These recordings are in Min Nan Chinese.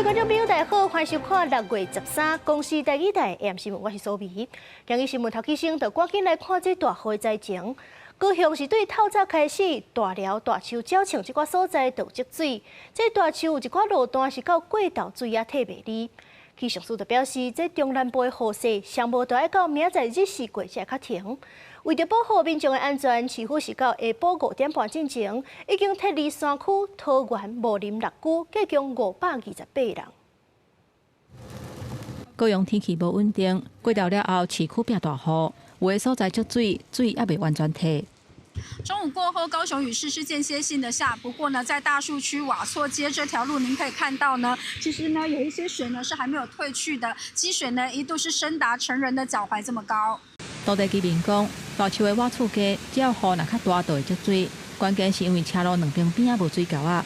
觀眾朋友，大家好，歡迎收看6月13公視台語台 AM 新聞，我是蘇美。今日新聞頭起先，就趕緊來看這大雨的災情。高雄是對透早開始，大寮、大樹、鳥棲這寡所在都有積水。這大樹有一寡路段是到過頭水也退袂離。氣象署就表示，這中南部的雨勢上無都愛到明仔載日時過才會較停。為著保護民眾的安全，市府是到下晡5點半進前，已經撤離山區、桃園、武林六區，計共528人。高雄天氣無穩定，過晝了後市區變大雨，有的所在積水，水猶未完全退。中午過後，高雄雨勢是間歇性的下，不過呢，在大樹區瓦厝街這條路，您可以看到呢，其實呢，有一些水呢是還沒有退去的，積水呢一度是深達成人的腳踝這麼高。當地居民講，大樹的瓦厝街，只要雨若較大，就會積水。關鍵是因為車路兩邊邊仔無水溝仔。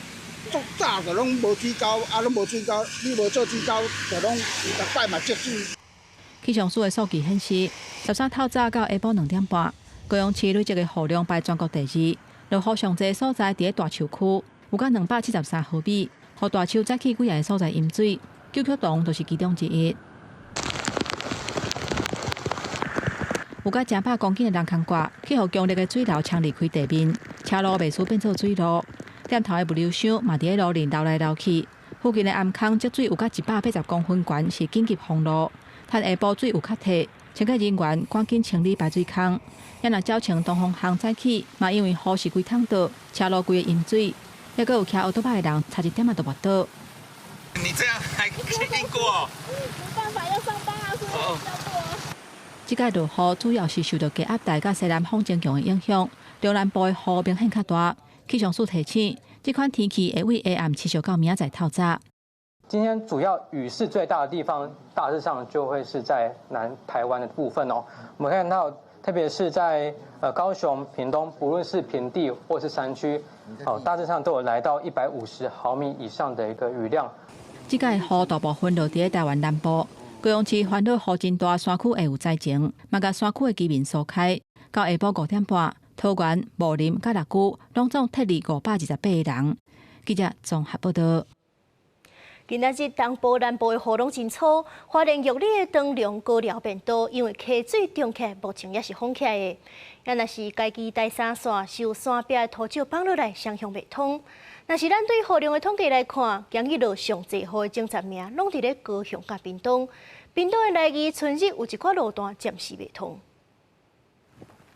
足早就攏無水溝，啊，攏無水溝，你無做水溝，就攏逐擺嘛積水。氣象署的數據顯示，13透早到下晡2點半，高雄市累積的雨量排全國第二。落雨上濟所在佇咧大樹區，有到273毫米，予大樹早起幾个所在淹水，九曲洞就是其中之一。有甲成百公斤的人空掛，去予強烈的水流沖離開地面，車路袂輸變做水路。店頭的物流箱嘛佇咧路面流來流去。附近的頷坑積水有甲180公分懸，是緊急封路。趁下晡水有較退，清潔人員趕緊清理排水孔。也若鳥棲東方巷早起，嘛因為雨是規桶倒，車路規个淹水，猶閣有騎歐多擺的人差一點仔就跋倒。你這樣還經過？沒辦法，要上班啊，所以要過。這擺落雨主要是受著低壓帶佮西南風增強的影響，中南部的雨明顯較大。氣象署提醒，這款天氣會對下暗持續到明仔載透早。今天主要雨勢最大的地方，大致上就會是在南台灣的部分哦。我們看到，特別是在高雄、屏東，不論是平地或是山區，哦，大致上都有來到150毫米以上的一個雨量。這擺雨大部分落佇台灣南部。高雄市煩惱雨真大，山區會有災情，嘛共山區的居民疏開。到下晡5點半，桃園、武林佮六龜攏總撤離528個人。記者綜合報道。今仔日東部、南部的雨攏真粗，花蓮玉里的長龍高寮便道，因為溪水漲起來，目前也是封起來的。也若是家己台三線受山壁的土石放落來，雙向袂通。若是咱對雨量的統計來看，今日落上濟雨的前10名，攏佇咧高雄佮屏東。屏東的來義春日有一寡路段暫時袂通。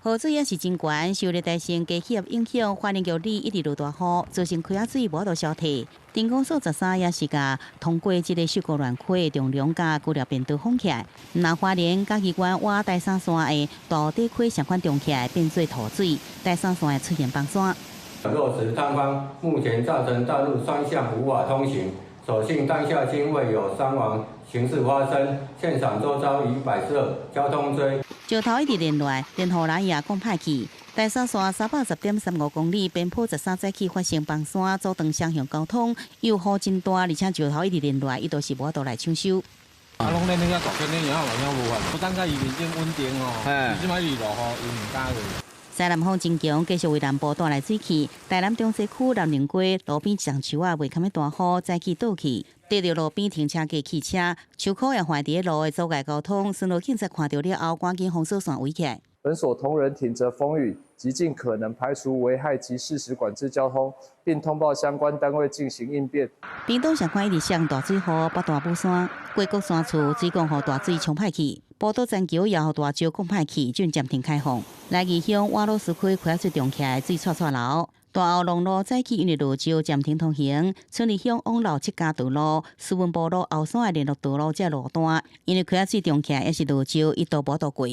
雨水也是真懸，受熱帶性低氣壓影響，花蓮玉里一直落大雨，造成溪仔水無法度消退。鎮公所13也是共通過這个秀姑巒溪長龍佮高寮便道封起來。那花蓮嘉義縣倚台三線的大湖底溪相款漲起來，變做土水，台三線會出現崩山。落石塌方，目前造成道路雙向無法通行。所幸當下均未有傷亡情事發生，現場周遭已擺設交通錐。石頭一直連落，連護欄也講歹去。台三線310.35公里邊坡13早起發生崩山，阻斷雙向交通，又雨真大，而且石頭一直連落，伊都是無法度來搶修。啊，攏咧那個大天咧，影好像無法，我等下伊面頂穩定哦，這擺伊落雨，伊毋敢去。西南風增強，繼續為南部帶來水汽。台南中西區南寧街路邊一叢樹仔袂堪欲大雨，早起倒去，綴著路邊停車格汽車，樹箍也橫佇咧路的阻礙交通。巡邏警察看著了後，趕緊封鎖線圍起來。本所同仁挺著風雨，極盡可能排除危害及適時管制交通，並通報相關單位進行應變。屏東上款一直上大水雨，北大武山、過國山厝水管予大水沖歹去，寶島欽橋也予大石灌歹去，準暫停開放。來義鄉瓦魯斯溪溪仔水漲起來，水掣掣流。大後龍路早起因為落石暫停通行，春里鄉往老七家道路、斯文埔路後山的聯絡道路這路段，因為溪仔水漲起來，也是落石，一度無度過。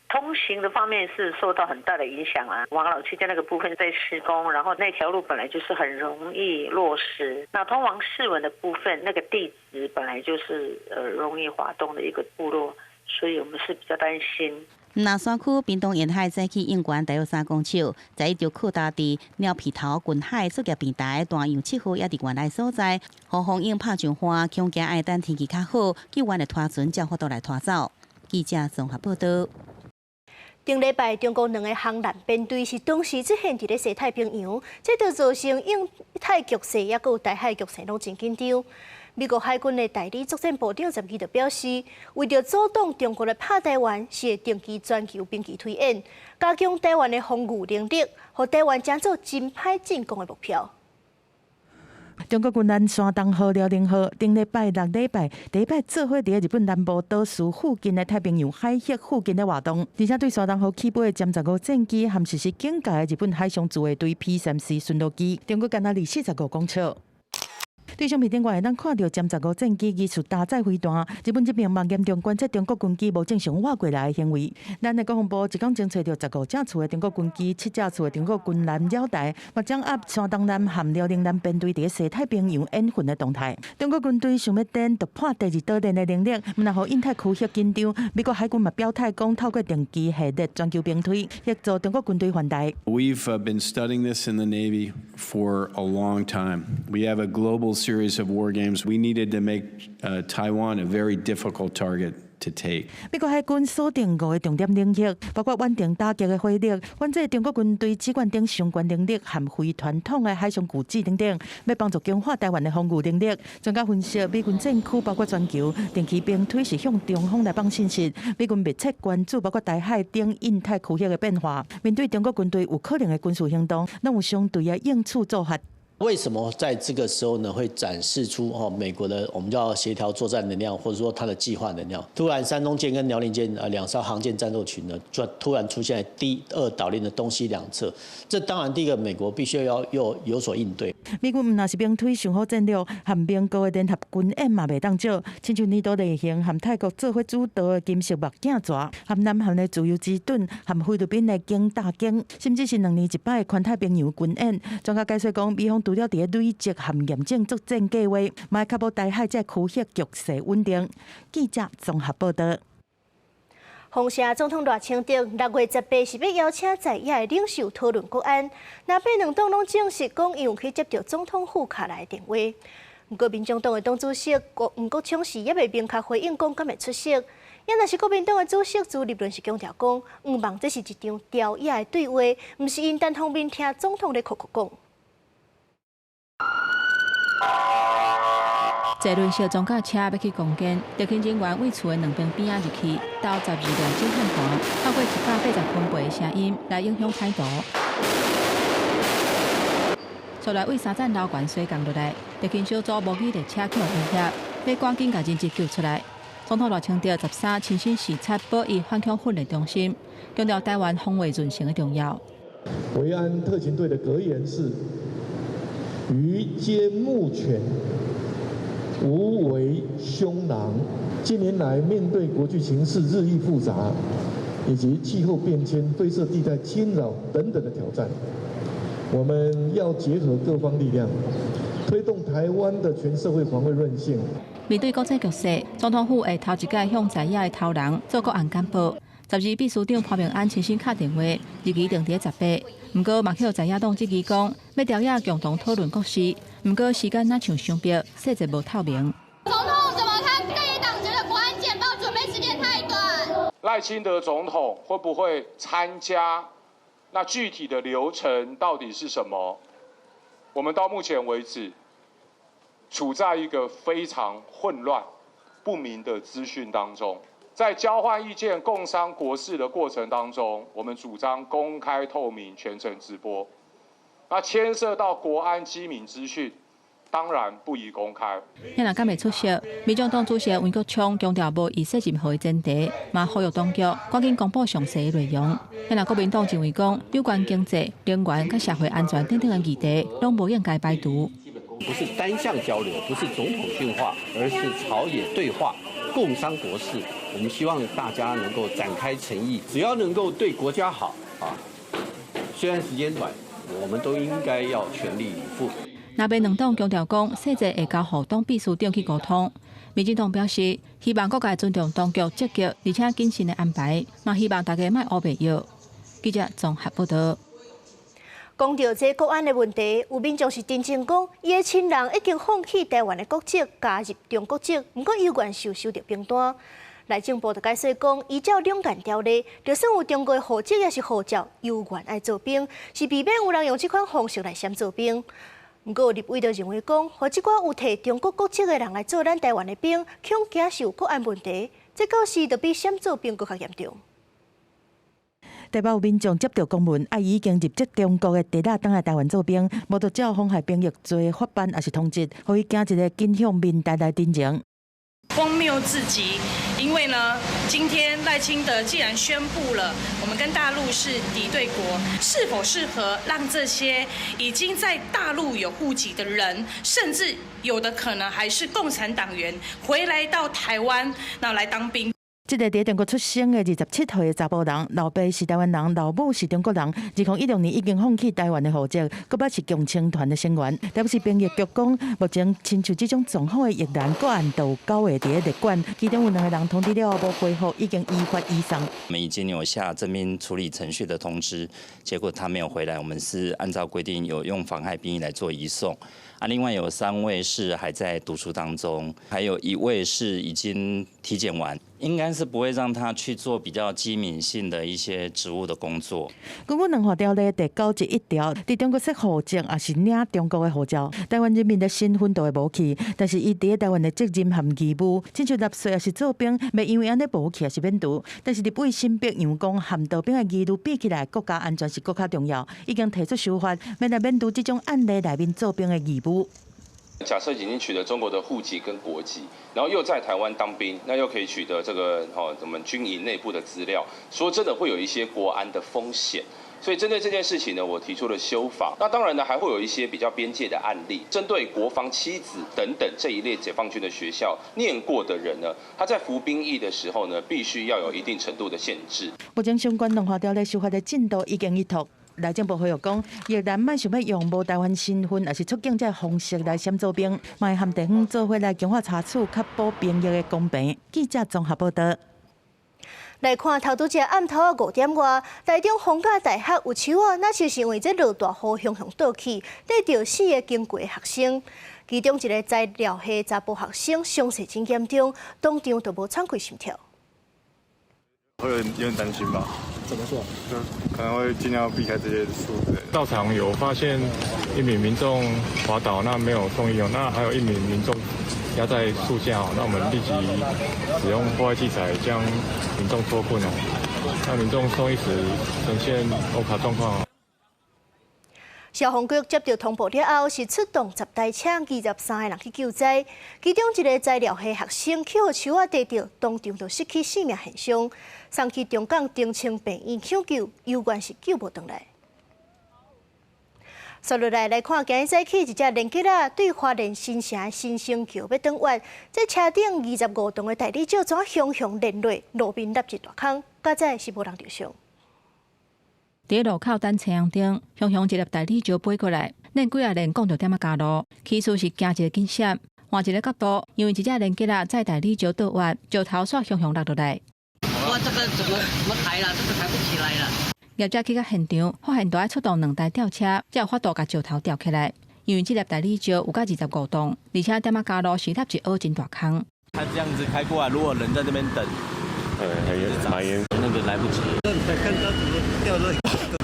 通行的方面是受到很大的影響啊！王老七街那個部分在施工，然後那條路本來就是很容易落石。那通往士文的部分，那個地質本來就是容易滑動的一個部落，所以我們是比較擔心。南山區屏東沿海早起湧懸大約3公尺，在一條擴大佇鳥皮頭近海作業平台大洋7號也佇原來所在，予風湧拍上岸，恐驚愛等天氣較好，救援的拖船才有法度來拖走。記者綜合報道。頂禮拜，中國兩个航艦編隊是同時出現佇咧西太平洋，這就造成印太局勢，抑閣有台海局勢攏真緊張。美國海軍的代理作戰部長12就表示，為著阻擋中國來拍台灣，是會定期全球兵棋推演，加強台灣的防禦能力，予台灣成做真歹進攻的目標。中國軍艦山東號、遼寧號頂禮拜六禮拜第一擺做伙佇日本南部島嶼附近的太平洋海域附近咧活動，而且對山東號起飛的殲十五戰機和實施警戒的日本海上自衛隊 P-3C 巡邏機，中國干焦離45公尺。對相片頂會當看著殲十五戰機疑似搭載飛彈，日本這邊嘛嚴重觀察中國軍機無正常倚過來的行為。咱的國防部一工偵測著15架次的中國軍機、7架次的中國軍艦繞台，嘛掌握山東艦和遼寧艦編隊佇西太平洋演訓的動態。中國軍隊想欲展突破第二島鏈的能力，毋但予印太區域緊張。美國海軍嘛表態講，透過定期系列全球兵推，協助中國軍隊犯台。 We've been studying this in the Navy for a long time. We have a global series of war games. We needed to make Taiwan a very difficult target to take. 美國海軍鎖定五个重點領域，包括遠程打擊的火力、反制中國軍隊指揮等相關能力和非傳統的海上拒止等等，欲幫助強化台灣的防禦能力。專家分析，美軍戰區包括全球定期兵推是向中方來放信息，美軍密切關注包括台海等印太區域的變化，面對中國軍隊有可能的軍事行動，攏有相對的應處做法。為什麼在這個時候呢，會展示出哦美國的我們叫協調作戰能量，或者說它的計劃能量？突然，山東艦跟遼寧艦兩艘航艦戰鬥群呢，就突然出現在第二島鏈的東西兩側。這當然第一個，美國必須要又有所應對。美軍毋但是兵推上好戰略，和盟國的聯合軍演嘛袂當少，親像年度例行和泰國做伙主導的金色目鏡蛇，和南韓的自由之盾，和菲律賓的景大鷹，甚至是2年一擺的環太平洋軍演。專家解說講，美方除了佇咧累積和驗證作戰計劃，嘛確保台海這個區域局勢穩定。記者綜合報導。風聲總統賴清德6月18是欲邀請在野的領袖討論國安，藍白兩黨攏證實講，伊有去接著總統府敲來的電話。毋過民眾黨的黨主席黃國昌是猶未明確回應講，敢會出席。也若是國民黨的主席朱立倫是強調講，向望這是一場朝野的對話，毋是𪜶單方面聽總統咧哭哭講。坐輪小裝甲車欲去攻堅，特勤人員對厝的兩邊邊仔入去，鬥12粒震撼彈，透過180分貝的聲音來影響歹徒。後來對三層樓懸衰降落來，特勤小組模擬列車去予威脅，欲趕緊共人質救出來。總統賴清德13親身視察保育反恐訓練中心，強調台灣防衛韌性的重要。維安特勤隊的格言是：魚姦木犬，無違凶狼。近年來，面對國際情勢日益複雜，以及氣候變遷、灰色地帶侵擾等等的挑戰，我們要結合各方力量，推動台灣的全社會防衛韌性。面對國際局勢，總統府會頭一擺向在野的頭人做國安簡報。12秘書長潘孟安親身敲電話，日期定佇18。毋過嘛予在野黨質疑講，欲朝野共同討論國事，毋過時間若像相逼，細節無透明。總統怎麼看？在野黨覺得國安簡報準備時間太短。賴清德總統會不會參加？那具體的流程到底是什麼？我們到目前為止，處在一個非常混亂、不明的資訊當中。在交換意見、共商國是的過程當中，我們主張公開透明、全程直播。那牽涉到國安機密資訊，當然不宜公開。遐若敢會出席？民眾黨主席黃國昌強調無預設任何的前提，嘛呼籲當局趕緊公布詳細的內容。遐若國民黨認為講，有關經濟、能源佮社會安全等等的議題，攏無應該排除。不是單向交流，不是總統訓話，而是朝野對話，共商國是。我們希望大家能夠展開誠意，只要能夠對國家好啊，雖然時間短，我們都應該要全力以赴。藍白兩黨強調講，細節會交予黨秘書長去溝通。民進黨表示，希望各界尊重當局積極而且謹慎的安排，嘛希望大家莫烏白蟯。記者綜合報導。講著這國安的問題，有民眾是真正講，伊的親人已經放棄台灣的國籍，加入中國籍，毋過猶原受收著兵單。內政部就解釋講，依照兩岸條例，就算有中國戶籍抑是護照，猶原愛做兵，是避免有人用這款方式來閃做兵。毋過立委就認為講，予這寡有提中國國籍的人來做咱台灣的兵，恐驚是有國安問題，這到時就比閃做兵閣較嚴重。台北有民眾接到公文，愛已經入籍中國的弟仔轉來台灣做兵，無就照妨害兵役罪法辦，抑是通緝，予伊驚一个緊向民代來陳情。荒謬至極，因為呢，今天賴清德既然宣布了我們跟大陸是敵對國，是否適合讓這些已經在大陸有戶籍的人，甚至有的可能還是共產黨員，回來到台灣，那來當兵？這個佇中國出生的27歲的查埔人，老爸是台灣人，老母是中國人。2016年已經放棄台灣的戶籍，閣捌是共青團的成員。台北市兵役局講，目前親像這種狀況的役男個案都有九個佇咧列管，其中有兩個人通知了後無回覆，已經依法移送。我們已經有下徵兵處理程序的通知，結果他沒有回來，我們是按照規定有用妨害兵役來做移送。啊，另外有三位是還在讀書當中，還有一位是已經體檢完，應該是不會讓他去做比較機敏性的一些職務的工作。根據能源條例第91條，佇中國設戶籍抑是領中國的護照，台灣人民的身份就會無去。但是伊佇台灣的責任和義務，親像納稅抑是做兵，袂因為按呢無去抑是免除。但是立委新北楊講，和逃兵的疑慮比起來，國家安全是閣較重要，已經提出修法，欲來免除這種案例內面做兵的義務。假設已經取得中國的戶籍跟國籍，然後又在台灣當兵，那又可以取得這個哦，我們軍營內部的資料，說真的會有一些國安的風險。所以針對這件事情呢，我提出了修法。那當然呢，還會有一些比較邊界的案例，針對國防七子等等這一類解放軍的學校念過的人呢，他在服兵役的時候呢，必須要有一定程度的限制。目前相關能源條例修法的進度已經依託。內政部回復講，役男莫想欲用無台灣身份，抑是出境這个方式來閃做兵，嘛會和地方做伙來強化查處，確保兵役的公平。記者綜合報道。來看頭拄才暗頭仔5點外，台中逢甲大學有樹仔，若就是因為這落大雨，雄雄倒去，硩著四个經過的學生，其中一个材料系查埔學生傷勢真嚴重，當場就無喘氣心跳。會有點擔心吧？怎麼說？就可能會盡量避開這些樹。到場有發現一名民眾滑倒，那沒有送醫哦。那還有一名民眾壓在樹下哦。那我們立即使用破壞器材將民眾脫困哦。那民眾送醫時呈現歐卡狀況。消防局接到通報了後，是出動10台車，23个人去救災。其中一个材料系學生去予樹仔硩著，當場就失去性命現場，送去中港長青病院搶救，猶原是救無轉來。紲落來來看，今日早起一隻連結仔對花蓮新城的新生橋欲轉彎，這車頂25噸的大理石怎雄雄連落，路面落一大空，佳哉是無人受傷。佇路口等青紅燈，雄雄一粒大理石飛過來，連幾仔連摃著點仔加路。起初是驚一个緊閃，換一个角度，因為一隻連結仔載大理石倒彎，石頭煞雄雄落落來。哇！這個怎麼抬啦？這個抬不起來啦！業者去到現場，發現著愛出動兩台吊車，才有法度共石頭吊起來。因為這粒大理石有甲25噸，而且點仔加路是落一凹真大空。他這樣子開過來，如果人在這邊等，蠻嚴，那個來不及。看他怎麼掉落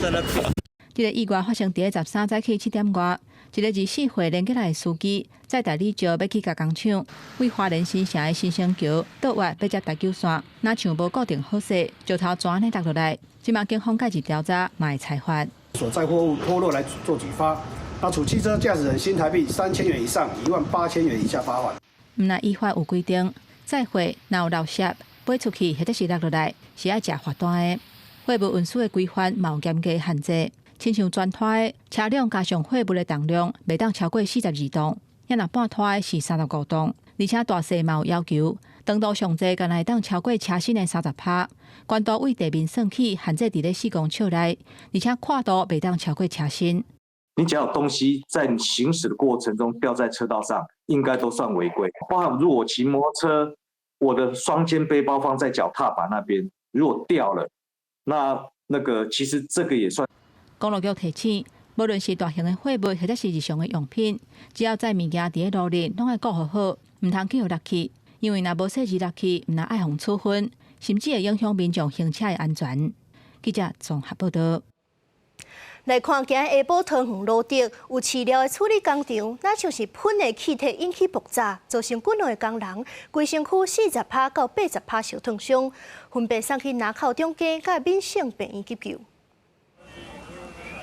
在那邊。這个意外發生佇13早起7點外，一个24歲連結仔的司機載大理石欲去共工廠，對花蓮新城的新生橋倒彎欲接台九線，若像無固定好勢，石頭怎按呢落落來？這馬警方介入調查，嘛會裁罰。所載貨物脫落來做舉發，那處汽車駕駛人新台幣3000元以上18000元以下罰款。毋但依法有規定，載貨若有漏攝，飛出去或者是落落來，是愛食罰單的。貨物運輸的規範嘛有嚴格限制，親像全拖的車輛加上貨物的重量，袂當超過42噸，抑若半拖的是35噸，而且大細嘛有要求，長度上濟干焦會當超過車身的30%，懸度對地面算起，限制佇咧4公尺內，而且闊度袂當超過車身。你只要有東西在行駛的過程中掉在車道上，應該都算違規。包含如果我騎摩托車，我的雙肩背包放在腳踏板那邊，如果掉了，那個其實這個也算。公路局提醒，無論是大型的貨物或者是日常的用品，只要載物件佇咧路裡，攏愛顧好好，毋通去予落去，因為若無細緻落去，毋但愛予處分，甚至會影響民眾行車的安全。記者綜合報道。來看今日下晡桃園蘆竹有飼料的處理工廠，若像是噴的氣體引起爆炸，造成幾兩个工人規身軀40%到80%受燙傷，分別送去林口中繼佮敏盛病院急救。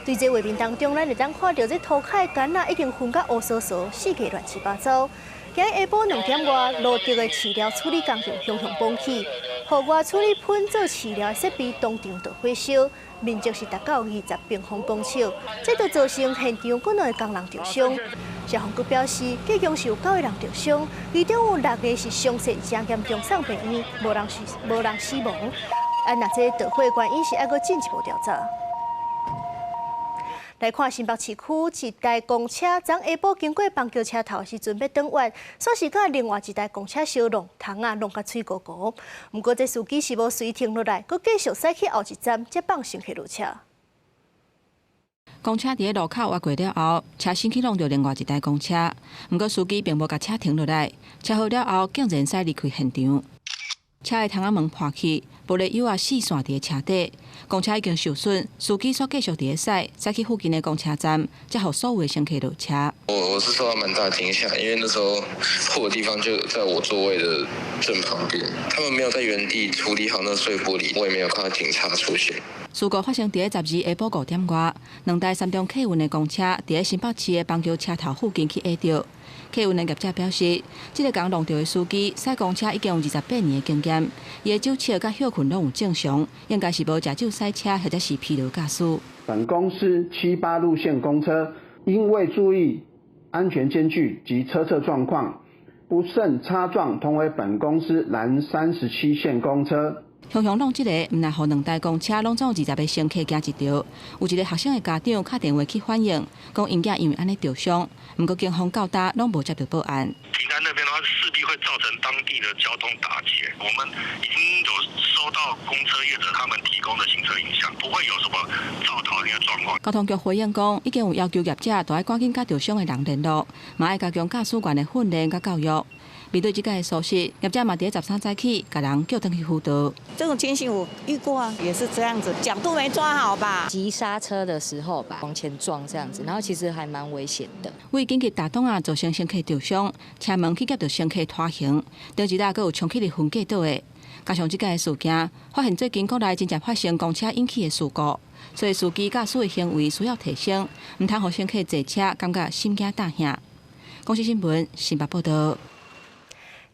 對這畫面當中，咱會當看著這塗跤的桿仔已經熏甲烏趖趖，四界亂七八糟。今日下晡2點外，蘆竹的飼料處理工廠雄雄崩起，戶外處理噴做飼料的設備當場就火燒，面積是達到20平方公尺，這就造成現場幾兩个工人著傷。消防局表示，計共是有九个人著傷，其中有六个是傷勢誠嚴重送病院，無人死亡。啊，若這著火原因是猶閣進一步調查。來看新北市區一台公車，昨下晡經過板橋車頭時陣欲轉彎，煞是佮另外一台公車相挵，窗仔挵共碎糊糊。毋過這司機是無隨停落來，閣繼續駛去後一站，才放乘客落車。公車佇咧路口倚過了後，車身去挵著另外一台公車，毋過司機並無共車停落來，車禍了後竟然駛離開現場。車的窗仔門破去，玻璃油仔四散佇咧車底，公車已經受損，司機煞繼續佇咧駛，駛去附近的公車站，才予所有的乘客落車。我是受到蠻大驚嚇，因為那時候破的地方就在我座位的正旁邊，他們沒有在原地處理好那碎玻璃，我也沒有看到警察出現。事故發生佇咧12下晡5點外，兩台三重客運的公車佇咧新北市的板橋車頭附近去挨著。客運的業者表示，這个共挵著的司機駛公車已經有28年的經驗，伊的酒測佮歇睏攏有正常，應該是無食酒駛車或者是疲勞駕駛。本公司78路線公車因未注意安全間距及車側狀況，不慎擦撞同為本公司南37線公車。雄雄挵這个，毋但予兩台公車攏總有20个乘客驚一著，有一个學生的家長敲電話去反映，講𪜶囝因為按呢著傷，毋過警方到今攏無接著報案。停在那邊的話，勢必會造成當地的交通打結。我們已經有收到公車業者他們提供的行車影像，不會有什麼肇逃的狀況。交通局回應講，已經有要求業者著愛趕緊佮著傷的人聯絡，嘛愛加強駕駛員的訓練佮教育。面對這个疏失，業者嘛佇咧13早起，共人叫轉去輔導。這種情形我遇過啊，也是這樣子，角度沒抓好吧？急剎車的時候吧，往前撞這樣子，然後其實還蠻危險的。為緊急踏擋仔，造成乘客著傷，車門去夾著乘客拖行，頂一日閣有衝去佇分隔島的。加上這个事件，發現最近國內真正發生公車引起的事故，所以司機駕駛的行為需要提升，毋通予乘客坐車感覺心驚膽嚇。公視新聞新北報導。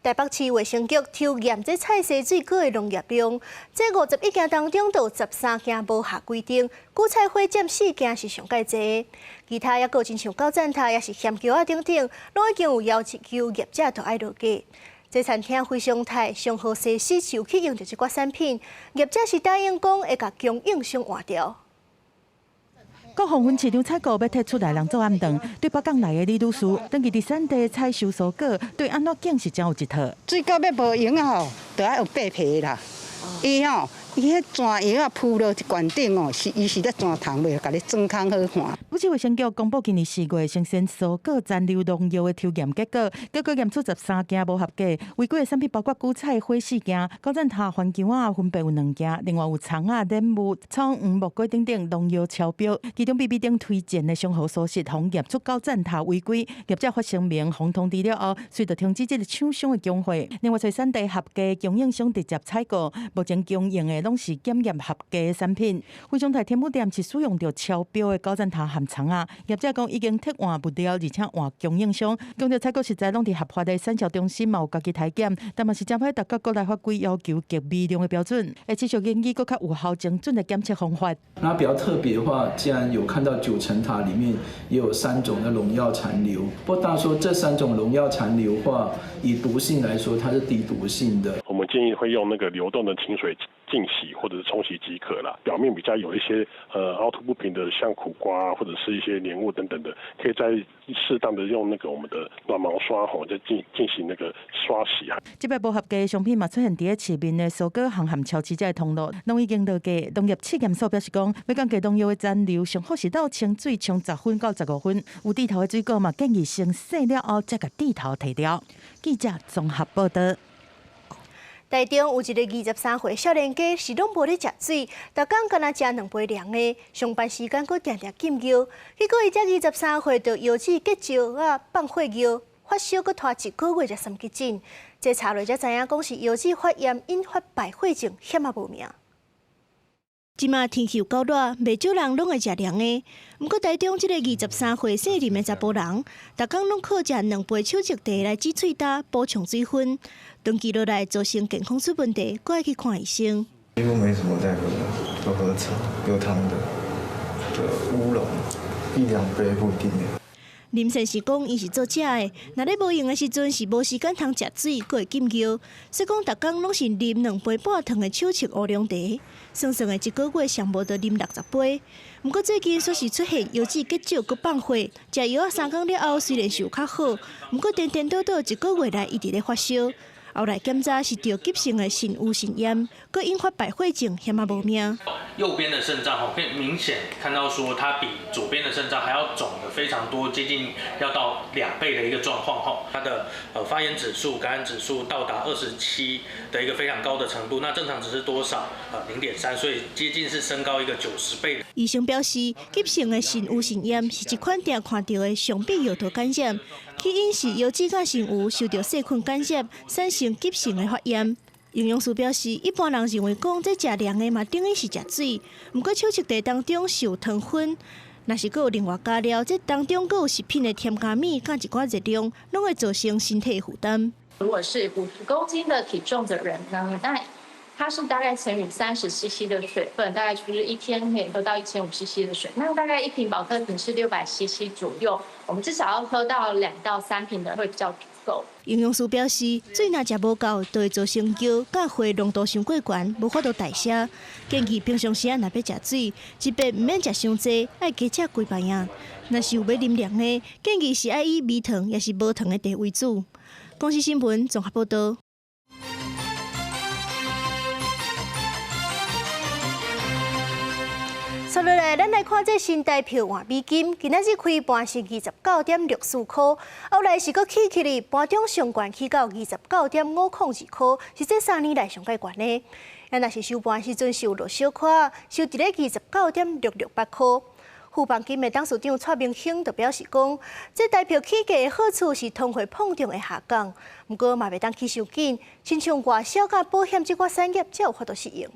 台北市衛生局抽驗這菜市水果的農藥量，這51件當中，就有13件無合規定，韭菜花佔4件是上蓋濟。其他猶閣親像九層塔，抑是鹹蕎仔等等，攏已經有要求業者都愛落架。這餐廳非常態上好設施就去用著這寡產品，業者是答應講會共供應商換掉。國防分市場採購欲提出來人做暗頓，對北港來的李女士，轉去佇產地採收蔬果，對按怎揀是誠有一套。水果欲無閒仔吼，就愛有白皮啦。伊吼，伊彼磚葉仔鋪落一罐頂哦，是伊是咧磚頭袂共你裝空好看。北市衛生局公布今年4月新鮮蔬果殘留農藥的抽驗結果，結果驗出13件無合格，違規的產品包括韭菜花四件，九層塔番薑仔分別有兩件，另外有蔥仔、蓮霧、蔥黃、木瓜等等農藥超標。其中 B B 頂推薦的上好蔬食，予驗出九層塔違規，業者發聲明，予通知了後，隨著停止這个廠商的供貨。另外，揣產地合格供應商直接採購，目前供應的攏是檢驗合格的產品。非常泰天母店是使用著超標的九層塔和蔥仔，業者講已經撤換物料，而且換供應商，強調採購食材攏佇合法的產銷中心嘛有家己篩檢，但嘛是誠歹達到國內法規要求極微量的標準，會持續研究閣較有效精準的檢測方法。那比較特別的話，既然有看到九層塔裡面也有三種的農藥殘留，不過大家說這三種農藥殘留話，以毒性來說，它是低毒性的。我們建議會用那個流動的清水淨洗或者是沖洗即可啦。表面比較有一些凹凸不平的，像苦瓜或者是一些黏物等等的，可以再適當的用那個我們的軟毛刷吼，再進行那個刷洗啊。這擺無合格的商品嘛出現佇咧市面的蔬果行和超市這个通路，攏已經落架。農業試驗所表示講，欲降低農藥的殘留，上好是鬥清水沖10分到15分。有蒂頭的水果嘛，建議先洗了後，再共蒂頭提掉。記者綜合報導。台中有一个23歲少年家，是攏無咧食水，逐工干焦食兩杯涼的，上班時間閣定定禁尿，結果伊才23歲就腰子結石啊放血尿，發燒閣拖一個月才送急診，這查落才知影講是腰子發炎引發敗血症，險仔無命。這馬天氣有夠熱，袂少人攏會食涼的。毋過台中這個23歲姓林的查埔人，逐工攏靠食兩杯手朮茶來止喙焦、補充水分。長期落來造成健康出問題，閣愛去看醫生。幾乎沒什麼在喝，都喝茶，有糖的，的烏龍，一兩杯不一定。林先生講，伊是做這的，若咧無閒的時陣是無時間通食水，閣會禁尿，所以講逐工攏是啉兩杯半糖的手朮烏龍茶，算算的一個月上無著啉60杯。毋過最近煞是出現腰子結石閣放血，食藥仔三工了後雖然是有較好，毋過顛顛倒倒一個月來一直咧發燒。後來檢查是著急性的腎盂腎炎，閣引發敗血症，險仔無命。右邊的腎臟吼，可以明顯看到說，它比左邊的腎臟還要腫得非常多，接近要到2倍的一個狀況吼。它的發炎指數、感染指數到達27的一個非常高的程度，那正常值是多少？0.3，所以接近是升高一個90倍。醫生表示，急性的腎盂腎炎是一款定看著的上泌尿道感染，起因是腰子佮腎盂受著細菌感染，產生急性的發炎。營養師表示，一般人認為講這食涼的嘛，等於是食水。毋過手朮茶當中是有糖分，若是閣有另外加料，這當中閣有食品的添加物，佮一寡熱量，攏會造成身體負擔。如果是50公斤的體重的人呢，那它是大概乘以30 cc 的水分，大概就是一天可以喝到1500 cc 的水。那大概一瓶保特瓶是600 cc 左右，我們至少要喝到2到3瓶的會比較足夠。營養師表示，水若食無夠，就會造成尿佮血濃度傷過懸，無法度代謝。建議平常時仔若欲食水，一遍毋免食傷濟，愛加食幾擺仔。若是有欲啉涼的，建議是愛以微糖抑是無糖的茶為主。公視新聞綜合報導。接落來，咱來看這新台票換美金，今仔日開盤是29.64箍，後來是閣起起哩，盤中上懸起到29.502箍，是這3年來上蓋懸的。啊，若是收盤時陣是有落小可，收佇咧29.668箍。富邦金的董事長蔡明興就表示講，這台票起價的好處是通貨膨脹會下降，毋過嘛袂當起傷緊，親像外銷佮保險這寡產業才有法度適應。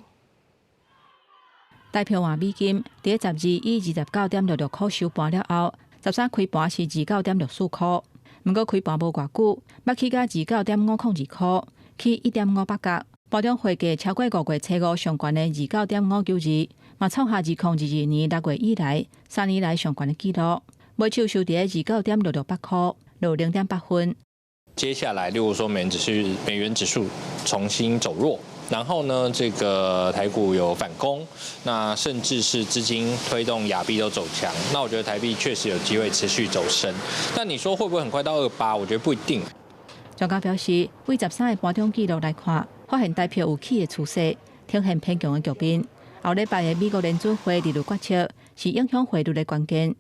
台票換美金，佇咧12以29.66箍收盤了後，13開盤是29.64箍，毋過開盤無偌久，捌起到29.502箍，起1.58角。盤中匯價超過5月初5上懸的29.592，嘛創下2022年6月以來3年來上懸的紀錄。尾手收佇咧29.668箍，落0.8分。接下來，例如說美元指數重新走弱，然後呢，這個台股有反攻，那甚至是資金推動亞幣都走強，那我覺得台幣確實有機會持續走升。但你說會不會很快到28？我覺得不一定。專家表示，為13个盤中記錄來看，發現台票有起的趨勢，呈現偏強的局面。後禮拜的美國聯準會利率決策是影響匯率的關鍵。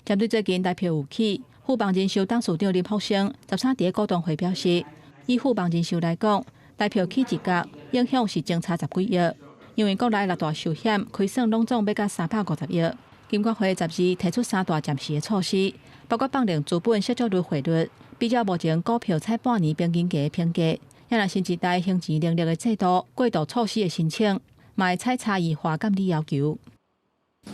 針對最近台票有起，富邦人壽董事長林福生13佇咧股東會表示，以富邦人壽來講，台票起一角，影響是相差十幾億，因為國內六大壽險虧損攏總欲共350億。金管會12提出三大暫時的措施，包括放寬資本息足率匯率，比照目前股票採半年平均價的評價，也若新一代還錢能力的制度過渡措施的申請，嘛會採差異化監理要求。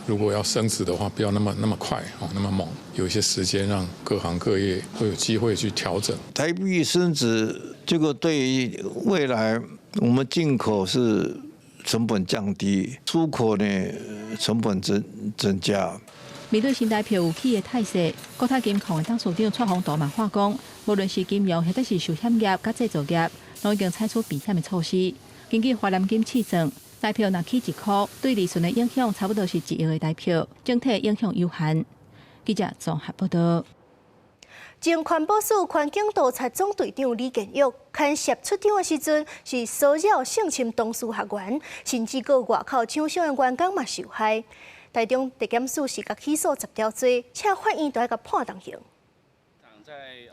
如果要升值的話，不要那麼那麼快哦，那麼猛，有一些時間讓各行各業都有機會去調整。台幣升值，這個對於未來我們進口是成本降低，出口呢成本增加。面對新台票有起的態勢，國泰金控的董事長蔡宏圖嘛話講，無論是金融或者是壽險業佮製造業，攏已經採取避險的措施。根據華南金試算，台票若起一箍，對利潤的影響差不多是1億的台票，整體影響有限。記者綜合報道。前環保署環境督察總隊長李建玉牽涉出場的時陣，是騷擾性侵同事學員，甚至閣外口廠商的員工嘛受害。台中地檢署是共起訴10條罪，請法院都愛共判重刑。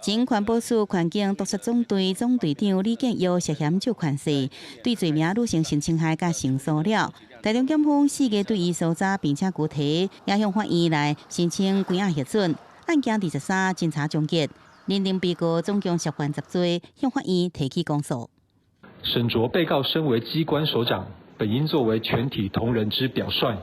前環保署環境督察總隊總隊長李建耀涉嫌借權勢，對罪名女性性侵害佮性騷擾。台中檢方4月對伊搜查並且拘提，也向法院來申請關押核准。案件23偵查終結，認定被告總共涉犯10罪，向法院提起公訴。審酌被告身為機關首長，本應作為全體同仁之表率，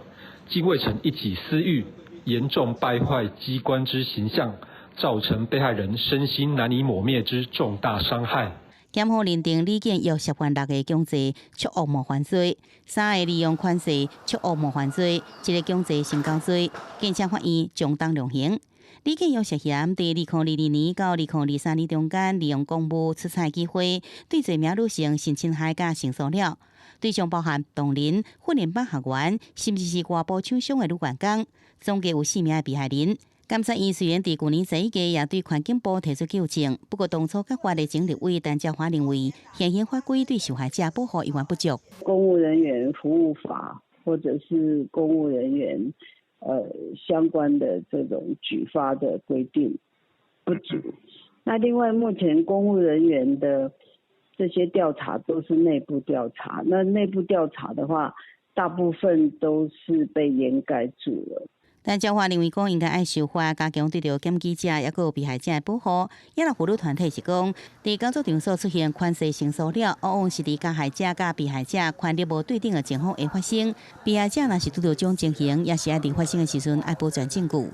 竟為逞一己私欲，嚴重敗壞機關之形象，造成被害人身心難以抹滅之重大傷害。檢方認定李建耀涉犯六个強制蓄惡冒犯罪，三个利用權勢蓄惡冒犯罪，一个強制性交罪，建請法院將當量刑。李建耀涉嫌佇2022年到2023年中間，利用公務出差機會，對罪名女性性侵害佮性騷擾，對象包含同仁、訓練班學員，甚至是外部廠商的女員工，總計有四名的被害人。監察院雖然佇舊年11月也對環境部提出糾正，不過當初揭發的前立委陳椒華認為，現行法規對受害者保護猶原不足。公務人員服務法，或者是公務人員相關的這種舉發的規定不足。那另外，目前公務人員的這些調查都是內部調查，那內部調查的話，大部分都是被掩蓋住了。陳椒華認為講應該愛修法，加強對著檢舉者抑閣有被害者的保護。也若婦女團體是講，佇工作場所出現權勢性騷擾，往往是佇加害者佮被害者權力無對等的情況下發生。被害者若是拄著這種情形，也是愛佇發生的時陣愛保全證據。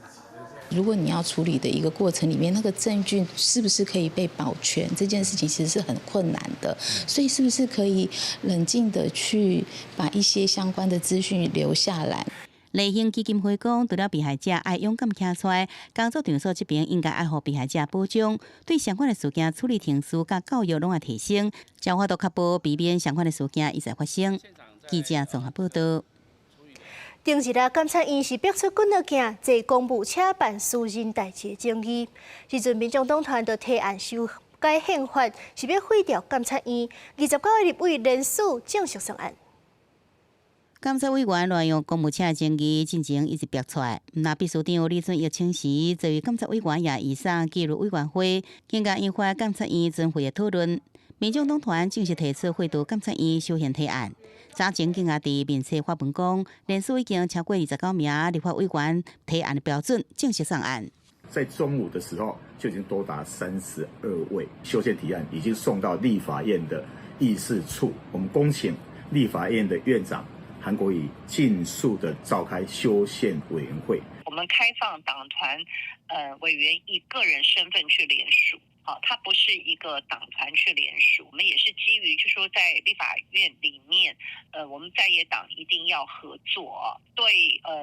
如果你要處理的一個過程裡面，那個證據是不是可以被保全？這件事情其實是很困難的。所以，是不是可以冷靜的去把一些相關的資訊留下來？勵馨基金會講，除了被害者愛勇敢站出來，工作場所這邊應該愛予被害者保障，對相關的事件處理程序佮教育攏愛提升，才有法度確保避免相款的事件一再發生。記者綜合報道。頂日啊，監察院是逼出滾刀鏡坐公務車辦私人代誌的爭議，時陣民眾黨團就提案修改憲法，是欲廢掉監察院。29个立委聯署正式上案。監察委員亂用公務車的爭議，進前一直逼出來。那秘書長李俊毅請辭，作為監察委員也移送紀律委員會，更加引發監察院全會的討論。民眾黨團正式提出廢除監察院修憲提案。早前更加佇面冊發文講，連署已經超過29名立法委員提案的標準，正式上案。在中午的時候就已經多達32位修憲提案已經送到立法院的議事處，我們恭請立法院的院長韓國瑜盡速的召開修憲委員會。我們開放黨團委員以個人身份去聯署，好，它不是一個黨團去聯署。我們也是基於，就說在立法院裡面，我們在野黨一定要合作。對，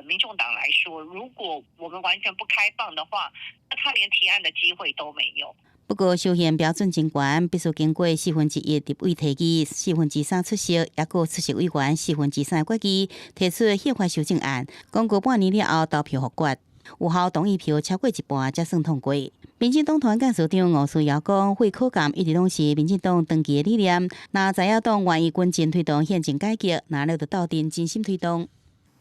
民眾黨來說，如果我們完全不開放的話，那他連提案的機會都沒有。不過，修憲標準真懸，必須經過1/4立委提議，3/4出席，抑閣出席委員3/4決議，提出憲法修正案。經過半年了後投票複決，有效同意票超過一半才算通過。民進黨團幹事長吳思瑤講，廢考監一直攏是民進黨長期的理念。若在野黨願意跟進推動憲政改革，那就鬥陣真心推動。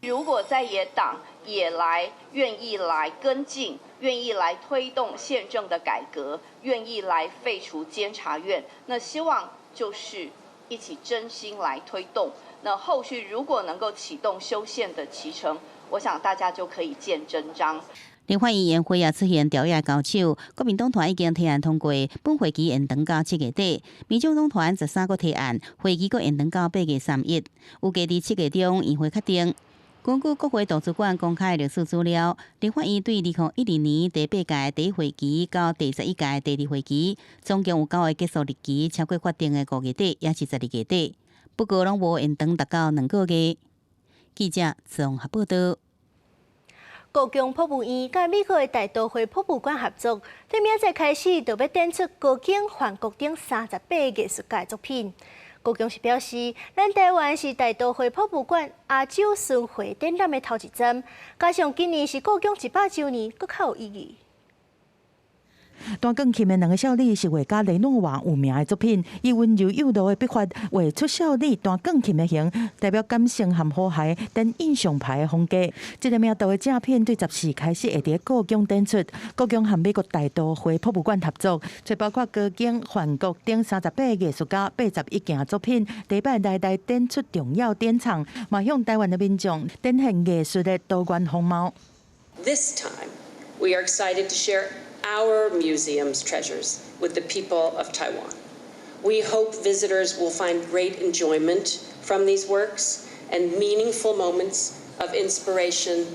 如果在野黨也來願意來跟進，願意來推動憲政的改革，願意來廢除監察院，那希望就是一起真心來推動。那後續如果能夠啟動修憲的期程，我想大家就可以見真章。立法院延會也出現朝野交手，國民黨團已經提案通過，本會期延長到7月底。民眾黨團13個提案，會期閣延長到8月31，預計佇7月中院會確定。根據國會圖書館公開歷史資料，立法院對2012年第八屆第一會期到第11屆第二會期，總共有九個結束日期超過法定的5月底，抑是12月底。不過攏無延長達到2個月。記者綜合報道。故宮博物院佮美國的大都會博物館合作，對明仔載開始就欲展出高景、梵谷等38個藝術家作品。故宮是表示，咱台灣是大都會博物館亞洲巡迴展覽的頭一站，加上今年是故宮100週年，閣較有意義。彈鋼琴的兩个少女是畫家雷諾瓦有名的作品，以溫柔幼柔的筆法畫出少女彈鋼琴的形，代表感性和和諧等印象派的風格。這个名圖的正品對14開始會佇故宮展出，故宮和美國大都會博物館合作，就包括高更、梵谷等38个藝術家81件作品，第一擺來台展出重要典藏，嘛向台灣的民眾展現藝術的多元風貌。 This time, we are excited to share our museum's treasures with the people of Taiwan. We hope visitors will find great enjoyment from these works and meaningful moments of inspiration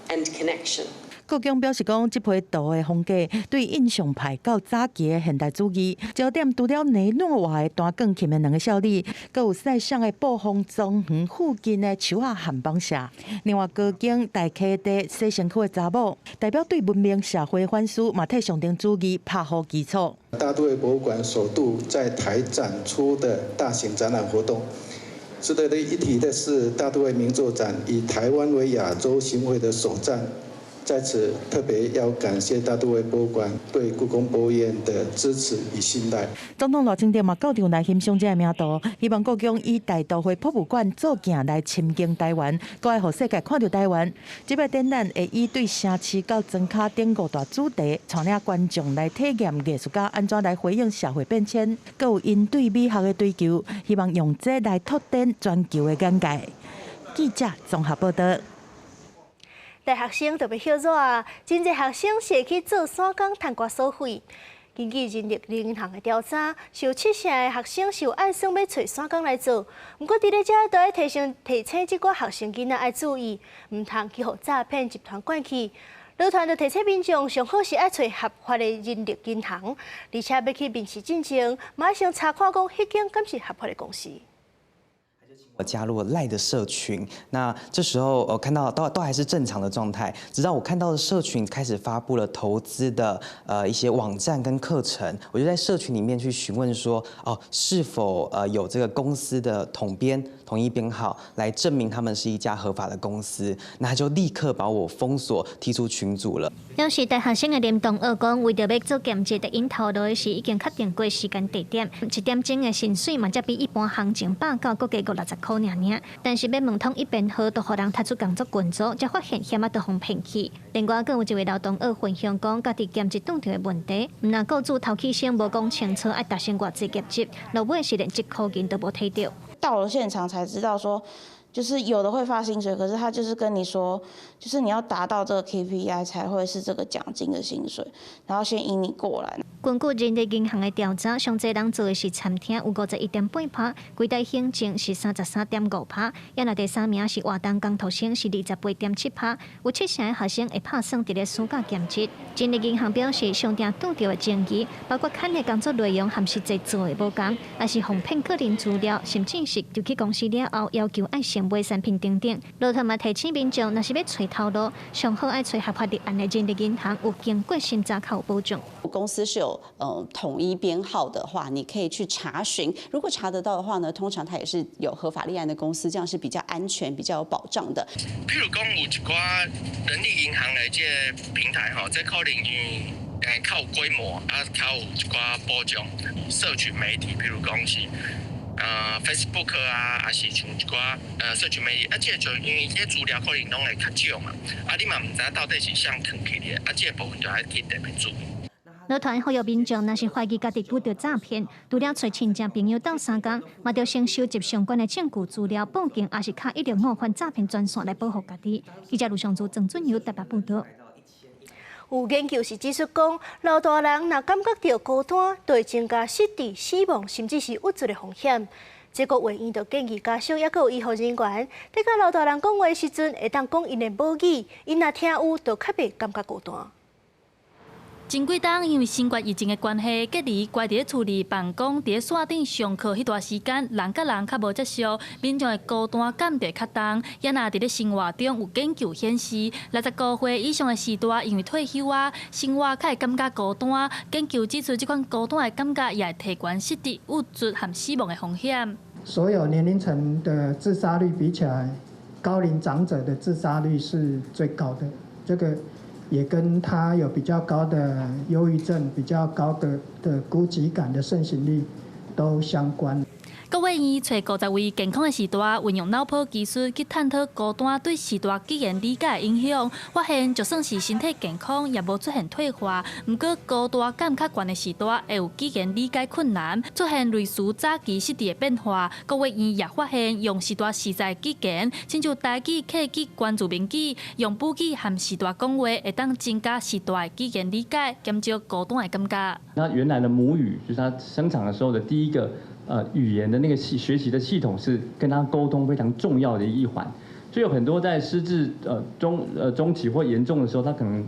and connection. 故宮表示講，這批圖的風格對印象派到早期的現代主義，焦點除了雷諾瓦的彈鋼琴的兩个少女，閣有塞尚的暴風莊園附近的樹仔和房舍。另外，高更大溪地洗身軀的查某，代表對文明社會反思，嘛替象徵主義拍好基礎。大都會博物館首度在台展出的大型展覽活動。值得一提的是，大都會名作展以台灣為亞洲巡迴的首站。在此特別要感謝大都會博物館對故宮博物院的支持與信賴。總統賴清德嘛到場來欣賞這个名圖，希望故宮以大都會博物館做鏡來深耕台灣，閣愛予世界看著台灣。這擺展覽會以對城市到莊跤等五大主題，帶領觀眾來體驗藝術家按怎來回應社會變遷，閣有𪜶對美學的追求，希望用這來拓展全球的眼界。記者綜合報導。大學生特別歇熱啊！真濟學生是會去做散工趁寡所費。根據人力銀行的調查，有七成的學生是有按算欲揣散工來做。毋過佇咧遮都愛提醒提醒這寡學生囡仔愛注意，毋通去予詐騙集團拐去。勞團就提醒民眾，上好是愛揣合法的人力銀行，而且欲去面試進前，嘛愛先查看講彼間敢是合法的公司。我加入了 LINE 的社群，那這時候我看到都還是正常的狀態，直到我看到的社群開始發布了投資的一些網站跟課程，我就在社群裡面去詢問說，哦，是否有這個公司的統編統一編號來證明他們是一家合法的公司，那他就立刻把我封鎖踢出群組了。兩是大學生的林同學講，為著欲做兼職，𪜶透露的是已經確定過時間地點，一點鐘的薪水嘛，才比一般行情100到閣加50-60箍爾爾。但是欲問統一編號，就予人踢出工作群組，才發現險仔都予騙去。另外，閣有一位老同學分享講，家己兼職拄著的問題，毋但雇主頭起先無講清楚愛達成偌濟業績，落尾是連一箍銀都無提著。到了現場才知道說，就是有的會發薪水，可是他就是跟你說，就是你要達到這個 KPI 才會是這個獎金的薪水，然後先引你過來。根據人力銀行的調查，上濟人做的是餐廳，有51.8%，櫃台行政是33.5%，也若第三名是活動工讀生是28.7%，有七成的學生會拍算佇咧暑假兼職。人力銀行表示，上定拄著的爭議，包括看的工作內容和實際做的無仝，抑是予騙個人資料，甚至是入去公司了後要求愛先買產品等等。勞團嘛提醒民眾，若是欲揣頭路，上好愛揣合法立案的人力銀行，有經過審查較有保障。公司是有統一編號的話，你可以去查詢。如果查得到的話呢，通常它也是有合法立案的公司，這樣是比較安全、比較有保障的。譬如講有一寡人力銀行的這個平台吼，這可能因為較有規模啊，較有一寡保障。社群媒體，譬如講是Facebook 啊，抑是像一寡社群媒體，啊，這個就因為這資料可能攏會較少嘛，啊，你嘛毋知到底是啥囥去的，啊，這個部分就愛去特別注意。勞團呼籲民眾，若是懷疑家己拄著詐騙，除了揣親戚朋友鬥相共，嘛著先收集相關的證據資料，報警，抑是敲165反詐騙專線來保護家己。記者盧尚祖、鄭俊友台北報導。有研究是指出講，老大人若感覺著孤單，就會增加失智、死亡，甚至是鬱卒的風險。這個衛院就建議家屬抑閣有醫護人員，佇佮老大人講話時陣，會當講𪜶的母語，𪜶若聽有，就較袂感覺孤單。前幾冬因為新冠疫情的關係，隔離關佇咧厝裡辦公，佇咧線頂上課彼段時間，人佮人較無接觸，民眾的孤單感就會較重。也若佇咧生活中有研究顯示，65歲以上的序大，因為退休啊，生活較會感覺孤單。研究指出，這款孤單的感覺也會提懸失智、鬱卒和死亡的風險。所有年齡層的自殺率比起來，高齡長者的自殺率是最高的。這個。也跟他有比較高的憂鬱症、比較高的孤寂感的盛行率都相關。國衛院揣50位健康的序大，運用腦波技術去探討孤單對序大語言理解的影響，發現就算是身體健康，也無出現退化。毋過孤單感較懸的序大，會有語言理解困難，出現類似早期失智的變化。國衛院也發現，用序大實在語言，親像台語、客語、原住民語，用母語和序大講話，會當增加序大的語言理解，減少孤單的感覺。那原來的母語，就是他生長的時候的第一個。語言的那個學習的系統是跟他溝通非常重要的一環，所以有很多在失智中期或嚴重的時候，他可能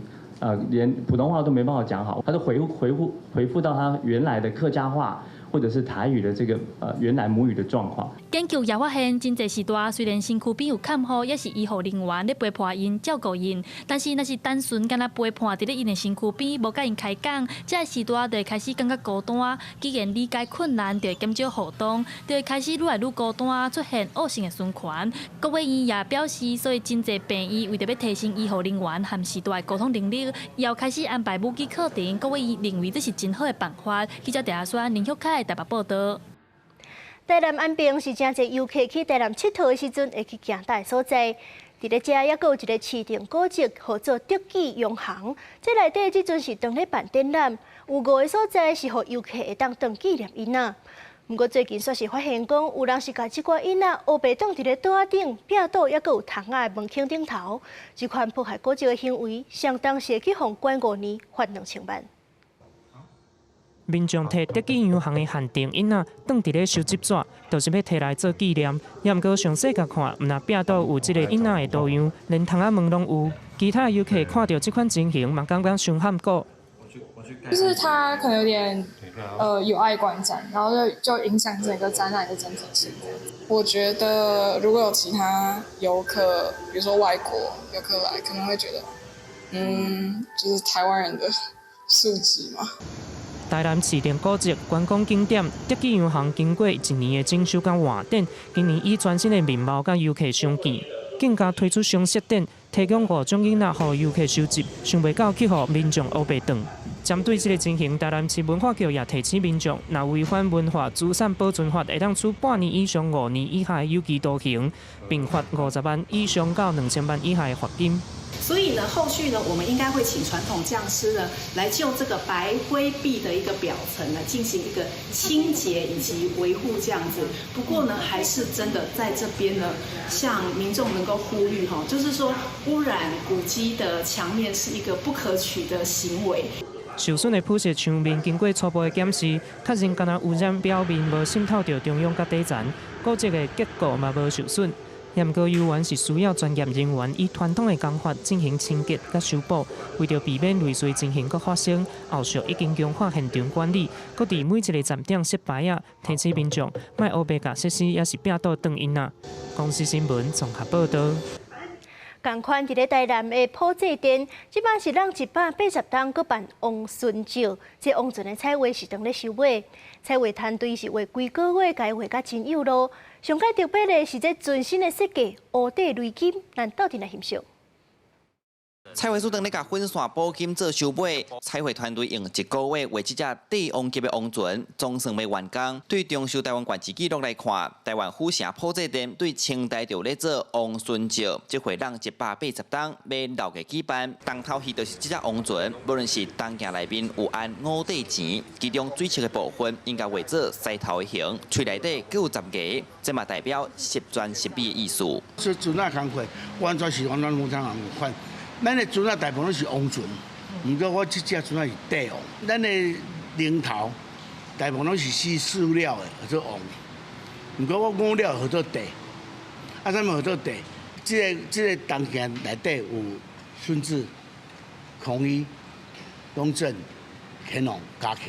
連普通話都沒辦法講好，他就回復到他原來的客家話或者是台語的這個原來母語的狀況。研究也發現，真濟序大雖然身軀邊有看護，抑是醫護人員咧陪伴𪜶照顧𪜶，但是若是單純干焦陪伴佇咧𪜶的身軀邊，無佮𪜶開講，這个序大就會開始感覺孤單，語言理解困難，就會減少互動，就會開始愈來愈孤單，出現惡性的循環。國衛院也表示，所以真濟病院為著欲提升醫護人員和序大的溝通能力，也開始安排母語課程。國衛院認為這是真好的辦法。記者鄭阿宣、林玉凱台北報道。台南安平是誠濟遊客去台南𨑨迌的時陣會去行踏的所在。佇咧遮猶閣有一个市定古蹟，號做德記洋行。這內底這陣是當咧辦展覽，有五个所在是予遊客會當當紀念印仔。毋過最近煞是發現講，有人是共這寡印仔烏白囥佇咧桌仔頂、壁桌，猶閣有窗仔的門框頂頭。這款破壞古蹟的行為，相當是會去予關5年，罰2000萬。民眾提德記洋行的限定印仔，囥佇咧收集紙，就是欲提來做紀念。也毋過詳細共看，毋但壁桌有這个印仔的圖樣，連窗仔門攏有。其他遊客看著這款情形，嘛感覺傷譀古。就是他可能有點有礙觀瞻，然後就影響整個展覽的整體性。我覺得如果有其他遊客，比如說外國遊客來，可能會覺得，就是台灣人的素質嘛。台南市定古蹟觀光景點德記洋行，經過一年的整修佮換展，今年以全新的面貌佮遊客相見，更加推出常設展，提供五種印仔予遊客收集，想袂到去予民眾烏白囥。針對這个情形，台南市文化局也提醒民眾，若違反文化資產保存法，會當處半年以上5年以下的有期徒刑，並罰50萬以上到2000萬以下的罰金。所以呢，後續呢，我們應該會請傳統匠師呢，來就這個白灰壁的一個表層呢，進行一個清潔以及維護這樣子。不過呢，還是真的在這邊呢，向民眾能夠呼籲哈，就是說污染古蹟的牆面是一個不可取的行為。受損的鋪設牆面經過初步的檢視，確認干焦污染表面無滲透著中央佮底層，古蹟的結構嘛無受損。毋過猶原是需要專業人員以傳統的工法進行清潔佮修補，為著避免類似情形閣發生，後續已經強化現場管理，閣佇每一个站點設牌仔，提醒民眾莫烏白共設施抑是壁桌囥印仔。公視新聞綜合報導。仝款佇咧台南的普濟殿，這擺是攏180冬，閣辦王孫照。這王船的彩畫是當咧收尾，彩畫團隊是畫規个月，共伊畫甲真有路。上蓋特別的是這全新的設計，烏底雷金，咱鬥陣來欣賞。彩繪師當咧共粉線補金做收尾，彩繪團隊用一個月畫這隻帝王級的王船，總算欲完工。對長壽台灣縣志記錄來看，台灣府城普濟殿對清代就咧做王孫照，這回攏180冬欲留個舉辦。重頭戲就是這隻王船，無論是銅鏡內面有按五塊錢，其中水色的部分應該畫做獅頭的形，喙內底閣有十牙，這嘛代表十全十美的意思。這船仔工課完全是完全無仝款。咱的船仔大部分攏是王船，毋過我這隻船仔是帝王。咱的龍頭大部分攏是絲塑料的，號做王。毋過我五料號做帝，啊，啥物號做帝？這个銅鏡內底有順治、康熙、雍正、乾隆、嘉慶，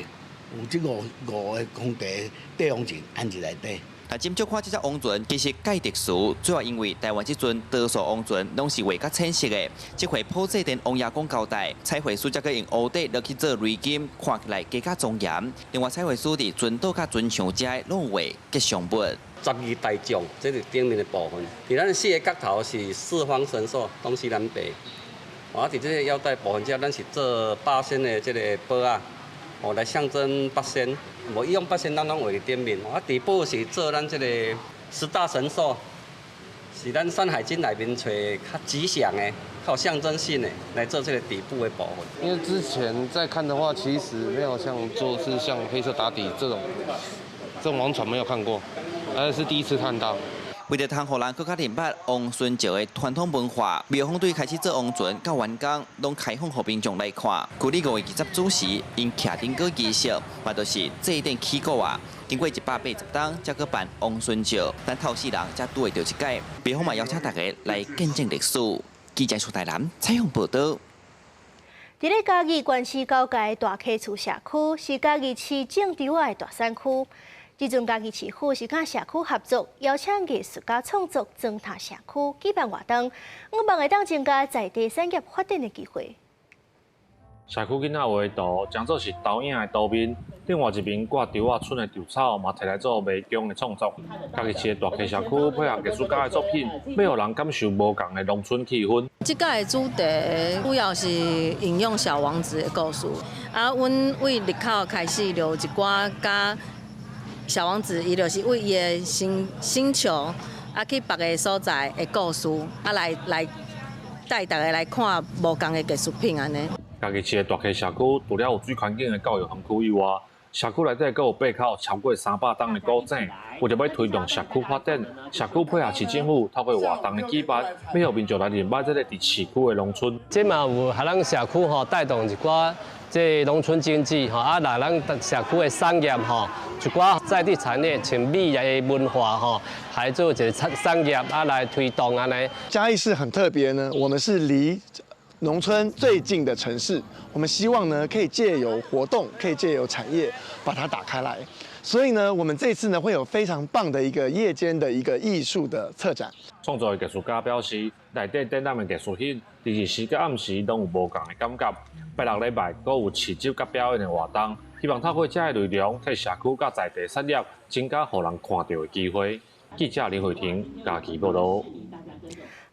有這五个皇帝帝王錢按佇內底。但斟酌看這隻王船，其實蓋特殊，主要因為台灣這陣多數王船攏是畫較淺色的，這回普濟殿王爺公交代，彩繪師才閣用烏底落去做雷金，看起來更加莊嚴。另外，彩繪師佇船島佮船牆遮攏畫吉祥物。十二大將，這是頂面的部分。佇咱四个角頭是四方神獸，東西南北。啊，佇這个腰帶部分這，咱是做八仙的這个寶仔，哦，來象徵八仙。無伊用八仙咱攏畫佇頂面。啊，底部是做咱這個十大神獸，是咱山海經內面揣較吉祥的、較有象徵性的來做這個底部的部分。因為之前在看的話，其實沒有像做是像黑色打底這種，這種王船沒有看過，而是第一次看到。為著通予人閣較認捌王孫石的傳統文化，廟方對開始做王船到完工，攏開放予民眾來看。舊曆5月20子時，𪜶徛頂果儀式，嘛就是祭典起鼓啊。經過180冬，才閣辦王孫石，咱後世人才拄會著這擺。廟方嘛邀請大家來見證歷史。記者蘇台南採訪報導。佇咧嘉義縣市交界大溪厝社區，是嘉義市種稻仔的大產區。這陣嘉義市府是佮社區合作，邀請藝術家創作鑽塔社區舉辦活動，向望會當增加在地產業發展的機會。社區囡仔畫的圖，將做是投影的圖面，另外一邊掛稻仔村的稻草，嘛提來做迷宮的創作。嘉義市的大溪社區配合藝術家的作品，欲予人感受無仝的農村氣氛。這擺的主題主要是引用小王子的故事，啊，阮對入口開始就有一寡佮小王子，伊就是對伊的星星球啊去別个所在的故事，啊來來帶大家來看無仝的藝術品按呢。嘉義市的大溪社區，除了有水環境的教育園區以外，社區內底閣有八口超過300冬的古井，為著欲推動社區發展，社區配合市政府透過活動的舉辦，欲予民眾來認捌這个佇市區的農村。這嘛有予咱社區吼帶動一寡這農村經濟吼，啊，來咱社區的產業吼，一寡在地產業，像米的文化吼，來做一个產產業啊來推動按呢。嘉義市很特別呢，我們是離農村最近的城市，我們希望呢可以借由活動，可以借由產業把它打開來。所以呢，我們這次呢會有非常棒的一個夜間的一個藝術的策展。創作的藝術家表示，內底展覽的藝術品，佇日時佮暗時攏有無仝的感覺。拜六禮拜閣有市集佮表演的活動，希望透過這个內容，替社區佮在地產業增加予人看著的機會。記者林慧婷嘉義報導。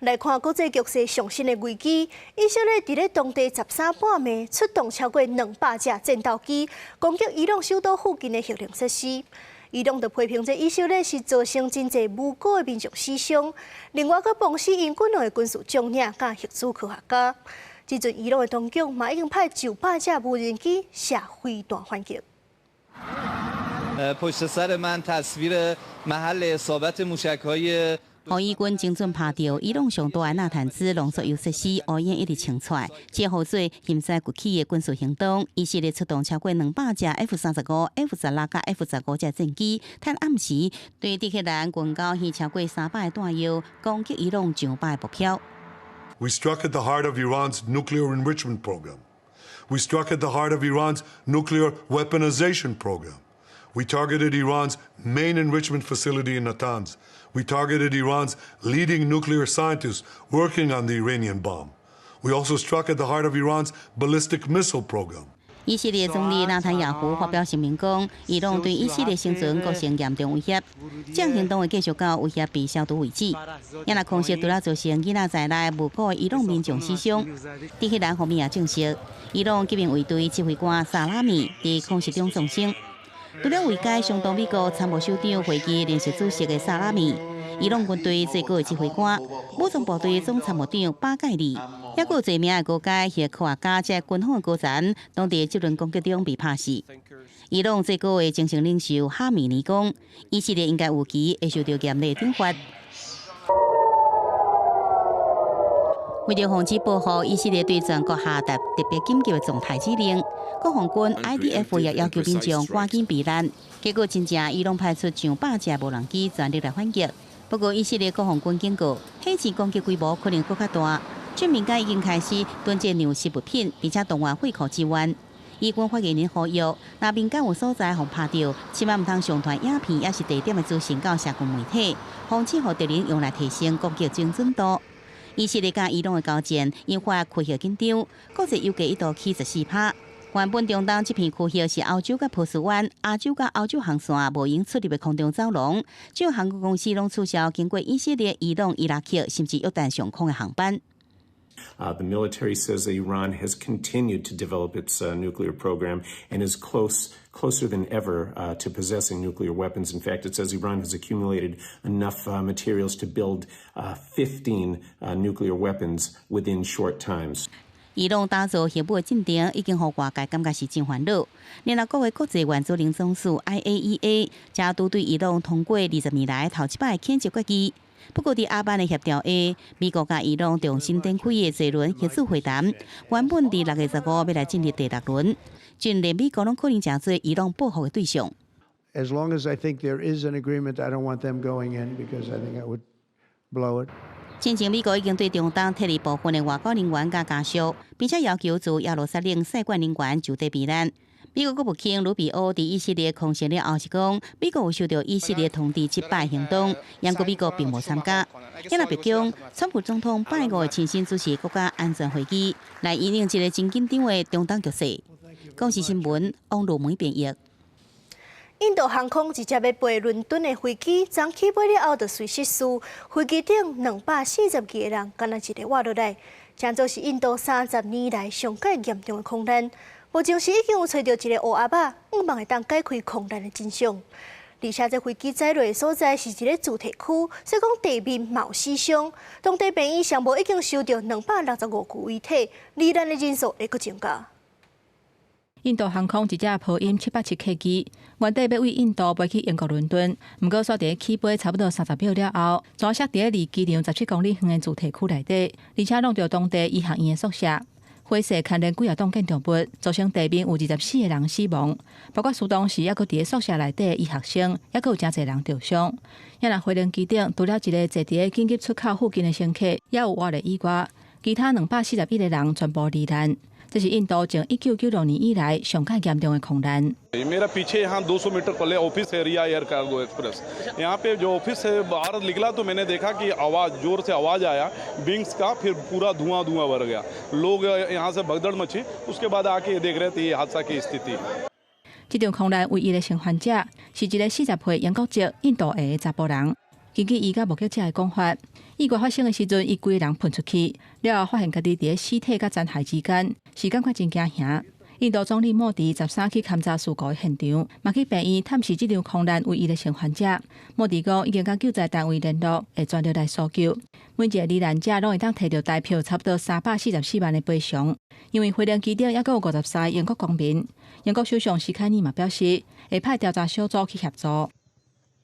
來看國際局勢上新的危機，以色列佇咧當地13半暝出動超過200架戰鬥機，攻擊伊朗首都附近的核能設施。伊朗就批評這以色列是造成真濟無辜的民眾死傷，另外閣綁死𪜶軍的軍事將領佮核子科學家。這陣伊朗的當局嘛已經派上百架無人機射飛彈反擊。 پشت سر من تصویر محل اصابت موشک‌های 紅衣軍精準拍著伊朗上大的納坦茲濃縮鈾設施，烏煙一直衝出來，這號做嫌災崛起的軍事行動。以色列出動超過200架 F-35、F-16佮 F-15隻戰機，趁暗時對德黑蘭近郊還超過300个彈藥，攻擊伊朗上百个目標。 We struck at the heart of Iran's nuclear enrichment program. We struck at the heart of Iran's nuclear weaponization program. We targeted Iran's main enrichment facility in Natanz. We targeted Iran's leading nuclear scientists working on the Iranian bomb. We also struck at the heart of Iran's ballistic missile program. 以色列總理納坦雅胡發表聲明講，伊朗對以色列生存構成嚴重威脅，這項行動會繼續到威脅被消除為止。也若空襲除了造成囡仔在內無辜的伊朗民眾死傷，德黑蘭方面也證實，伊朗革命衛隊指揮官薩拉米佇空襲中喪生。除了位階相當美國參謀首長會議臨時主席的薩拉米，伊朗軍隊最高的指揮官、武裝部隊總參謀長巴蓋里，抑閣有濟名的高階核科學家，這軍方的高層，攏佇這輪攻擊中被拍死。伊朗最高的精神領袖哈米尼講，以色列應該預期會受著嚴厲懲罰。為著防止報復，以色列對全國下達特別緊急的狀態指令。國防軍 IDF 也要求民眾趕緊避難。結果真正伊朗派出上百架無人機全力來反擊。不過以色列國防軍警告，火箭攻擊規模可能閣較大。軍民間已經開始囤積糧食物品，並且動員血庫支援。以軍發言人呼籲，若民間有所在予拍著，千萬毋通上傳影片，抑是地點的資訊到社群媒體，防止予敵人用來提升攻擊精準度。以色列佮伊朗的交戰引發區域緊張，國際油價一度起14%。原本中東這片區域是歐洲佮波斯灣、亞洲佮歐洲航線無閒出入的空中走廊，只有航空公司攏取消經過以色列、伊朗、伊拉克甚至約旦上空的航班。The military says that Iran has continued to develop its nuclear program and is closer than ever to possessing nuclear weapons. In fact, it says Iran has accumulated enough materials to build 15 nuclear weapons within short times. 伊朗打造核武的進程已經予外界感覺是真煩惱。聯合國的國際原子能總署 IAEA 才拄對伊朗通過20年來頭一擺譴責決議。不過，佇阿曼的協調下，美國佮伊朗重新展開的這輪核子會談，原本佇6月15欲來進入第六輪，就連美國攏可能成做伊朗報復的對象。 As long as I think there is an agreement, I don't want them going in because I think I would blow it. 進前美國已經對中東撤離部分的外交人員佮家屬，並且要求駐耶路撒冷使館人員就地避難。美國國務卿魯比歐佇以色列空襲了後是講，美國有受到以色列通知這擺行動，毋過美國並無參加。若白宮，川普總統拜五會親身主持國家安全會議，來因應這个真緊張的中東局勢。公視新聞，王路梅編譯。印度航空一隻欲飛倫敦的飛機，昨起飛了後就隨失事，飛機頂242個人，干焦一个活落來，這做是印度30年來上蓋嚴重的空難。目前是已經有揣著一个烏鴨仔，向望會當解開空難的真相。而且這飛機載落的所在是一个住宅區，所以講地面嘛有死傷。當地病院上無已經收著265具遺體，罹難的人數會閣增加。印度航空一架波音787客機，原底欲對印度飛去英國倫敦，毋過煞佇起飛差不多30秒了後，墜落佇離機場17公里遠的住宅區內底，而且挵著當地醫學院的宿舍，火勢牽連幾仔棟建築物，造成地面有24個人死亡，包括當時猶閣佇宿舍內底的醫學生，猶閣有誠濟人著傷。猶若飛行機頂除了一个坐佇緊急出口附近的乘客，猶有活的以外，其他241個人全部罹難。這是印度自1996年以來上蓋嚴重的空難。 मेरा पीछे यहाँ 200 मीटर पहले office area air cargo express, यहाँ पे जो ऑफिस से बाहर निकला तो मैंने देखा कि आवाज़, जोर से आवाज़ आया विंग्स का, फिर पूरा धुआं धुआं भर गया। लोग यहाँ से भगदड़ मची। उसके बाद आके ये देख रहे थे, ये हादसा की स्थिति। 這場空難唯一的生還者是一个40歲英國籍印度裔的查埔人。根據伊佮目擊者的講法，意外發生的時陣，伊規个人噴出去，了後發現家己佇咧屍體佮殘骸之間，是感覺真驚嚇。印度總理莫迪13去勘查事故的現場，嘛去病院探視這場空難唯一的生還者。莫迪講已經佮救災單位聯絡，會全力來搜救。每一个罹難者攏會當提著台票差不多344萬的賠償，因為飛行機頂猶閣有53個英國公民。英國首相施凱爾嘛表示，會派調查小組去協助。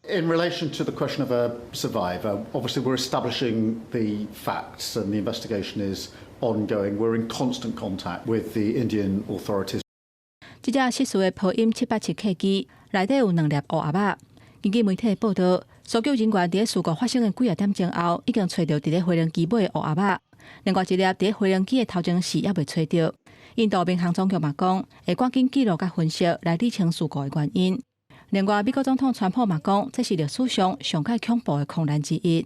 In relation to the question of a survivor, obviously we're establishing the facts and the investigation is ongoing. We're in constant contact with the Indian authorities. 這架失事的波音787客機內底有兩粒烏鴨仔。根據媒體報道，搜救人員佇事故發生的幾仔點鐘後，已經揣著佇咧飛行機尾的烏鴨仔。另外一粒佇飛行機的頭前時猶未揣著。印度民航總局嘛講，會趕緊記錄佮分析來理清事故的原因。另外，美國總統川普嘛講，這是歷史上上蓋恐怖的空難之一。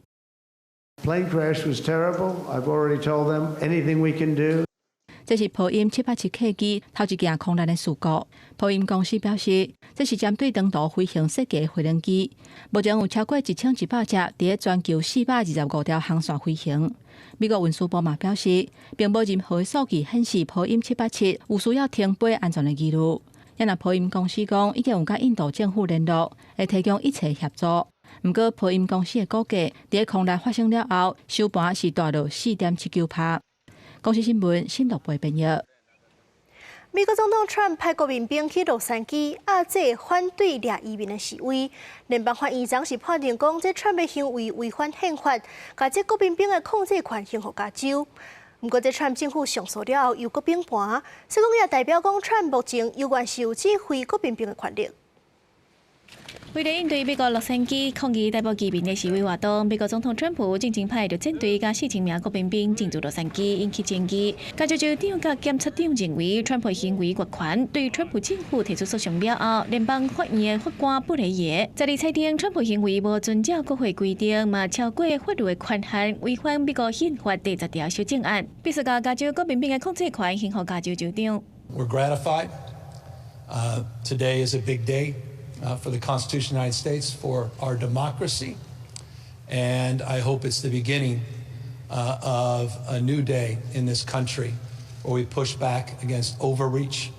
Plane crash was terrible. I've already told them anything we can do. 這是波音787客機頭一件空難的事故。波音公司表示，這是針對長途飛行設計的飛行機，目前有超過1100隻佇咧全球425條航線飛行。美國運輸部嘛表示，並無任何數據顯示波音787有需要停飛安全的疑慮。若波音公司講已經有佮印度政府聯絡，會提供一切協助。毋過波音公司的股價佇空難發生了後，收盤是跌落4.79趴。公視新聞新陸編譯。美國總統川普派國民兵去洛杉磯壓制反對掠移民的示威，聯邦法院昨是判定講，這川普的行為違反憲法，共這國民兵的控制權還予加州。毋過，這川普政府上訴了後又閣反盤，所以講也代表講，川普目前猶原是有指揮國民兵的權力。為了應對美國洛杉磯抗議逮捕移民的示威活動，美國總統川普進前派陸戰隊佮4000名國民兵進駐洛杉磯，引起爭議。加州州長佮檢察長認為川普行為越權，對川普政府提出訴訟了後，聯邦法院的法官布雷耶在裁定川普行為無遵照國會規定，嘛超過法律的權限，違反美國憲法第10條修正案，必須共加州國民兵的控制權還予加州州長。 We're gratified. Today is a big day for the Constitution of the United States, for our democracy. And I hope it's the beginning of a new day in this country where we push back against overreach,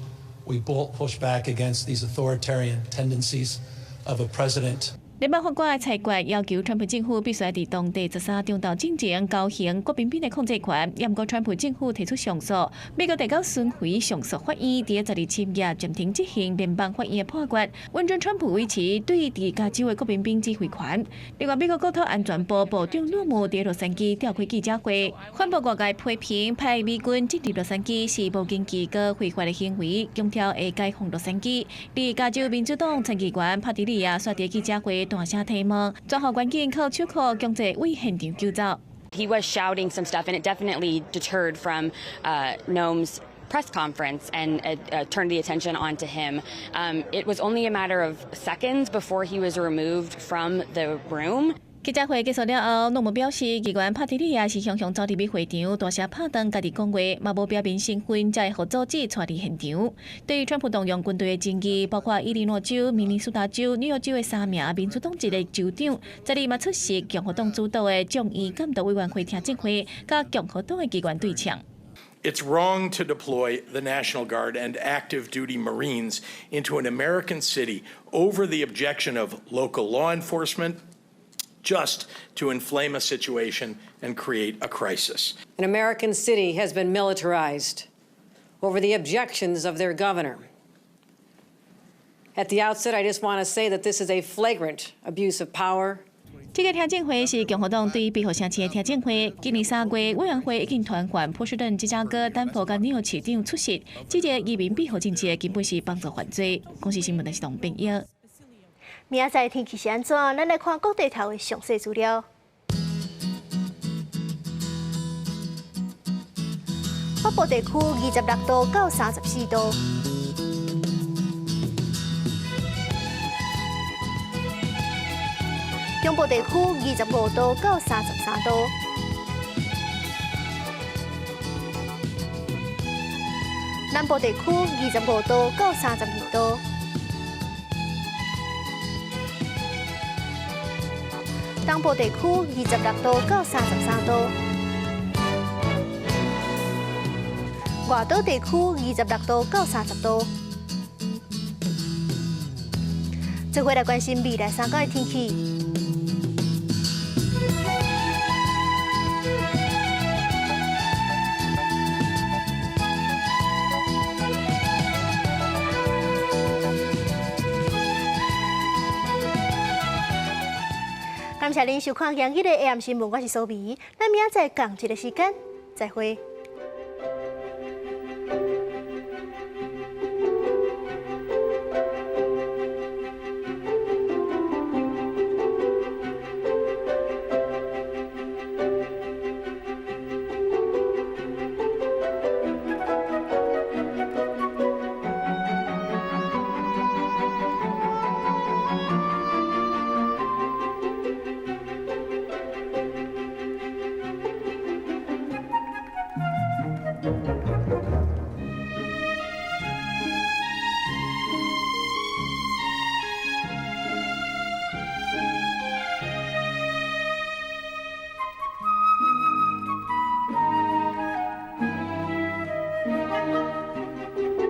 we push back against these authoritarian tendencies of a president. 聯邦法官的裁決要求川普政府必須佇當地13中晝進前交還國民兵的控制權，也毋過川普政府提出上訴，美國提交巡迴上訴法院佇12深夜暫停執行聯邦法院的判決，允准川普維持對佇加州的國民兵指揮權。另外，美國國土安全部部長諾姆佇洛杉磯召開記者會，反駁外界批評派美軍進入洛杉磯是無根據閣非法的行為，強調會解放洛杉磯。佇加州民主黨參議員帕迪利亞煞佇記者會大聲提問，最後趕緊靠手銬強制對現場救走。 He was shouting some stuff, and it definitely deterred from Noem's press conference and turned the attention onto him. It was only a matter of seconds before he was removed from the room. 記者會結束了後，諾姆表示，議員帕蒂利亞是雄雄走入去會場，大聲拍斷家己講話，嘛無表明身份，才會予阻止帶離現場。對於川普動用軍隊的爭議，包括伊利諾州、明尼蘇達州、紐約州的三名民主黨籍的州長，12嘛出席共和黨主導的眾議監督委員會聽證會，佮共和黨的議員對嗆。 It's wrong to deploy the National Guard and active duty Marines into an American city over the objection of local law enforcement, just to inflame a situation and create a crisis. An American city has been militarized over the objections of their governor. At the outset, I just want to say that this is a flagrant abuse of power. 這個聽證會是共和黨對庇護城市的聽證會。今年3月，委員會已經傳喚波士頓、芝加哥、丹佛佮紐約市長出席。這個移民庇護政策根本是幫助犯罪。公視新聞的是董炳英。明仔載天氣是按怎？咱來看各地頭的詳細資料。北部地區26度到34度，中部地區25度到33度，南部地區25度到32度。東部地區26度到33度，外島地區26度到30度。最後來關心未來3天的天氣。感謝您收看今日的 AM 新聞，我是蘇美。咱明仔載仝一个時間，再會。